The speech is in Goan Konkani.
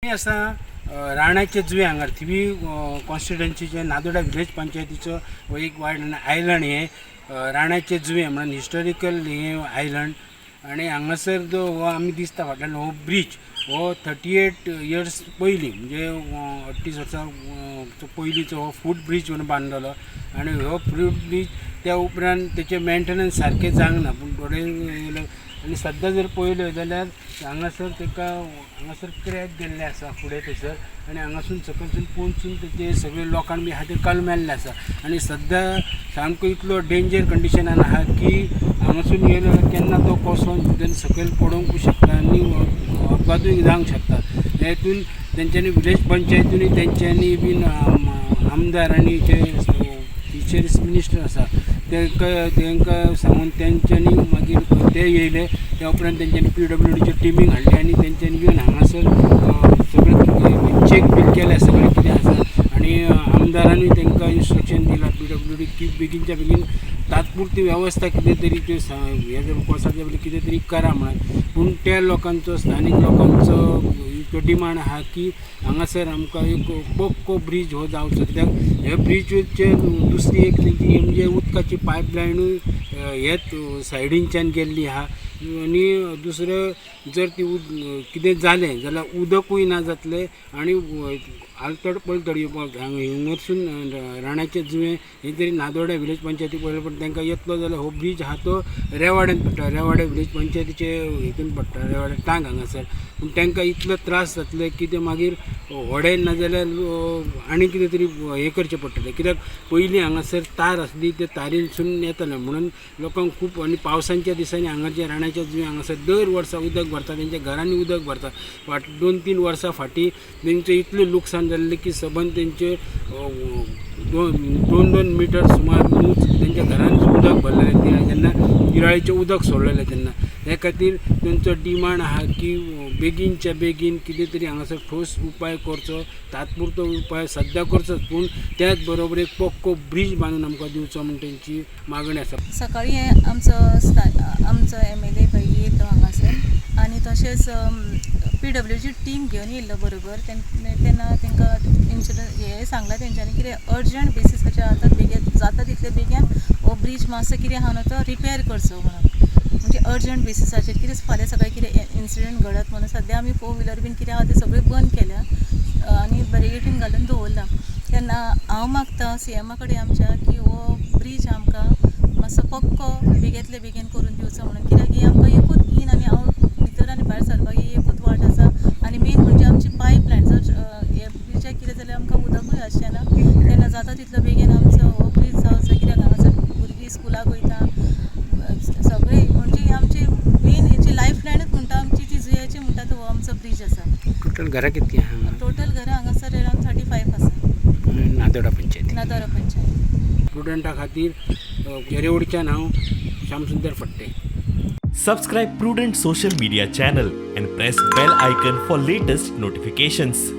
आसा राणाचे जुवें हांगार थिवी कॉन्स्टिट्युएन्सीचे नादोडा विलेज पंचायतीचो हो एक वार्ड आयलंड हें राणाचे जुवें म्हणून हिस्टोरिकल हें आयलंड. आनी हांगासर जो हो आमी दिसता फाटल्यान हो ब्रीज हो 38 इयर्स पयलीं म्हणजे 38 वर्सां पयलींचो हो फूट ब्रीज म्हणून बांदलेलो. आनी हो फूट ब्रीज त्या उपरांत तेचें मेंटेनन्स सारकें जावंक ना, पूण थोडे आनी सद्दां जर पळयल्यो जाल्यार हांगासर ताका हांगासर क्रॅक गेल्ले आसा फुडें थंयसर. आनी हांगासून सकयलसून पोंदसून तेचे सगळे लोकांक बी आहा ते कलमेल्ले आसा. आनी सद्दां सामको इतलो डेंजर कंडिशनान आहा की हांगासून येयलो जाल्यार केन्ना तो कोसोन भितर सकयल पडोवंकूय शकता आनी अपघातूय जावंक शकता. हेतून तेंच्यांनी विलेज पंचायतीनूय तेंच्यांनी बीन आमदार आनी जे फिशरीज मिनिस्टर आसा तेंकां सांगून तेंच्यांनी मागीर ते येयले. त्या उपरांत तेंच्यांनी पीडब्ल्यूडीच्यो टिमींक हाडली आनी तेंच्यांनी येवन हांगासर सगळें चॅक बीन केलें सगळें कितें आसा. आनी आमदारानूय तेंकां इन्स्ट्रक्शन दिलां पीडब्ल्यूडी की बेगीनच्या बेगीन तात्पुरती वेवस्था कितें तरी त्यो हें जर कोसाच्या पयलीं कितें तरी करा म्हणून. पूण त्या लोकांचो स्थानीक लोकांचो इतलो डिमांड आहा की हांगासर आमकां एक पक्को ब्रीज हो जावचो, कित्याक हे ब्रिजूचेर दुसरी एक तेंची म्हणजे उदकाची पायपलायनूय हेच सायडीनच्यान गेल्ली आहा. आनी दुसरें जर ती कितें जालें जाल्यार उदकूय ना जातलें आनी आलतड पलतड हांगासून राणाचें जुवें हें जरी नादोड्या विलेज पंचायती पळयलें पण तांकां येतलो जाल्यार हो ब्रीज आहा तो रेवाड्यान पडटा, रेवाडे विलेज पंचायतीचे हितून पडटा, रेवाडे टांक हांगासर. पूण तांकां इतलो त्रास जातले की ते मागीर व्हडें नाजाल्यार आनी कितें तरी हें करचें पडटलें, कित्याक पयलीं हांगासर तार आसली ते तारीनसून येतालें म्हणून लोकांक खूब. आनी पावसांच्या दिसांनी हांगाचे राणाच्या जुवें हांगासर दर वर्सा उदक भरता, तेंच्या घरांनी उदक भरता. फाट 2-3 वर्सां फाटीं तेंचें इतलें लुकसाण जाल्लें की सबंद तेंचे 2-2 मिटर सुमार उंच तेंच्या घरान उदक भरलेलें जेन्ना गिराळीचें उदक सोडलेलें तेन्ना. हे खातीर तेंचो डिमांड आहा की बेगीनच्या बेगीन कितें तरी हांगासर ठोस उपाय करचो, तात्पुरतो उपाय सद्या करचोच, पूण त्याच बरोबर एक पक्को ब्रीज बांदून आमकां दिवचो म्हूण तेंची मागणी आसा. सकाळी आमचो आमचो एमएलए भाई येयल्लो हांगासर आनी तशेंच पीडब्ल्यूची टीम घेवन येयल्लो बरोबर. तेन्ना तांकां इन्शुरन्स हें सांगलां तेंच्यांनी कितें अर्जंट बेसिसाचेर आतां बेगीन जाता तितले बेगीन हो ब्रीज मातसो कितें आहा न्हू तो रिपेर करचो म्हणून, म्हणजे अर्जंट बेसिसाचेर कितें फाल्यां सकाळीं कितें इन्सिडंट घडत म्हणून. सद्या आमी फोर व्हिलर बीन कितें आहा तें सगळें बंद केल्या आनी बॅरिगेटींग घालून दवरलां. तेन्ना हांव मागता सीएमा कडेन आमच्या की हो ब्रीज आमकां मातसो पक्को बेगींतले बेगीन करून दिवचो म्हणून, कित्याक ही आमकां एकूच इन आनी आवट भितर आनी भायर सरपाक ही एकूच वाट आसा. आनी मेन म्हणजे आमची पायपलायन जर हे ब्रिजाक कितें जाल्यार आमकां उदकूय आसचें ना. तेन्ना जाता तितलो बेगीन आमचो हो ब्रीज जावचो, कित्याक हांगासर भुरगीं स्कुलाक वयता सगळीं, म्हणजे आमची मेन हेची लायफ लायनूच म्हणटा आमची ती जुयाची म्हणटा तो हो आमचो ब्रीज आसा. टोटल घरां कितलीं आहा? टोटल घरां हांगासर अरावंड 35 आसा. नादोडा पंचायती, नादोडा पंचायत. प्रुडंटा खातीर केरेवडच्यान हांव Shyamsundar Phadte. Subscribe Prudent social media channel and press bell icon for latest notifications.